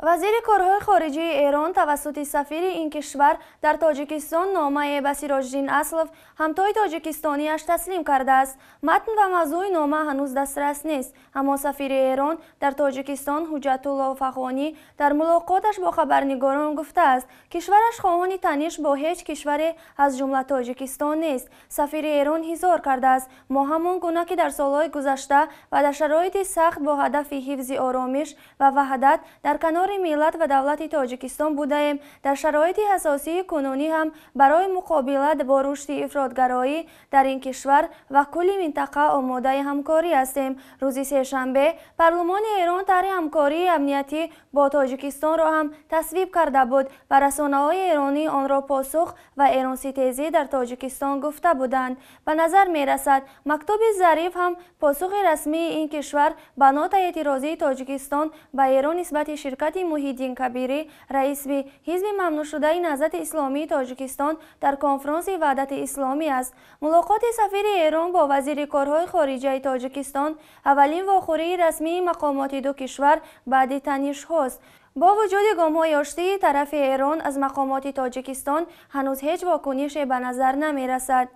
Вазири корҳои хориҷии Эрон тавассути сафири ин кишвар дар Тоҷикистон номае ба Сироҷиддин Аслов, ҳамтои тоҷикистониаш, таслим кардааст. Матн ва мавзӯи нома ҳанӯз дастрас нест, аммо сафири Эрон дар Тоҷикистон Ҳуҷҷатулло Фағонӣ дар мулоқоташ бо хабарнигорон гуфтааст, кишвараш хоҳони таниш бо ҳеҷ кишваре, аз ҷумла Тоҷикистон, нест. Сафири Эрон ҳизор кардааст: мо ҳамон гуна ки дар солҳои гузашта ва дар шароити сахт бо ҳадафи ҳифзи оромиш ва ваҳдат дар канори миллат ва давлати Тоҷикистон будаем, дар шароити ҳассосии кунунӣ ҳам барои муқобила бо рушди ифротгароӣ дар ин кишвар ва кулли минтақа омодаи ҳамкорӣ ҳастем. Рӯзи сешанбе парлумони Эрон тарҳи ҳамкории амниятӣ бо Тоҷикистонро ҳам тасвиб карда буд ва расонаҳои эронӣ онро посух ва эронситезӣ дар Тоҷикистон гуфта буданд. Ба назар мерасад, мактуби Зариф ҳам посухи расмии ин кишвар ба нотаи эътирозии Тоҷикистон ба Эрон нисбати ширкати Муҳиддин Кабирӣ, раиси ҳизби мамнӯъшудаи Наҳзати Исломии Тоҷикистон, дар конфронси Ваҳдати Исломӣ аст. Мулоқоти сафири Эрон бо вазири корҳои хориҷаи Тоҷикистон аввалин вохӯрии расмии мақомоти ду кишвар баъди танишҳост. Бо вуҷуди гомҳои оштии тарафи Эрон, аз мақомоти Тоҷикистон ҳанӯз ҳеҷ вокунише ба назар намерасад.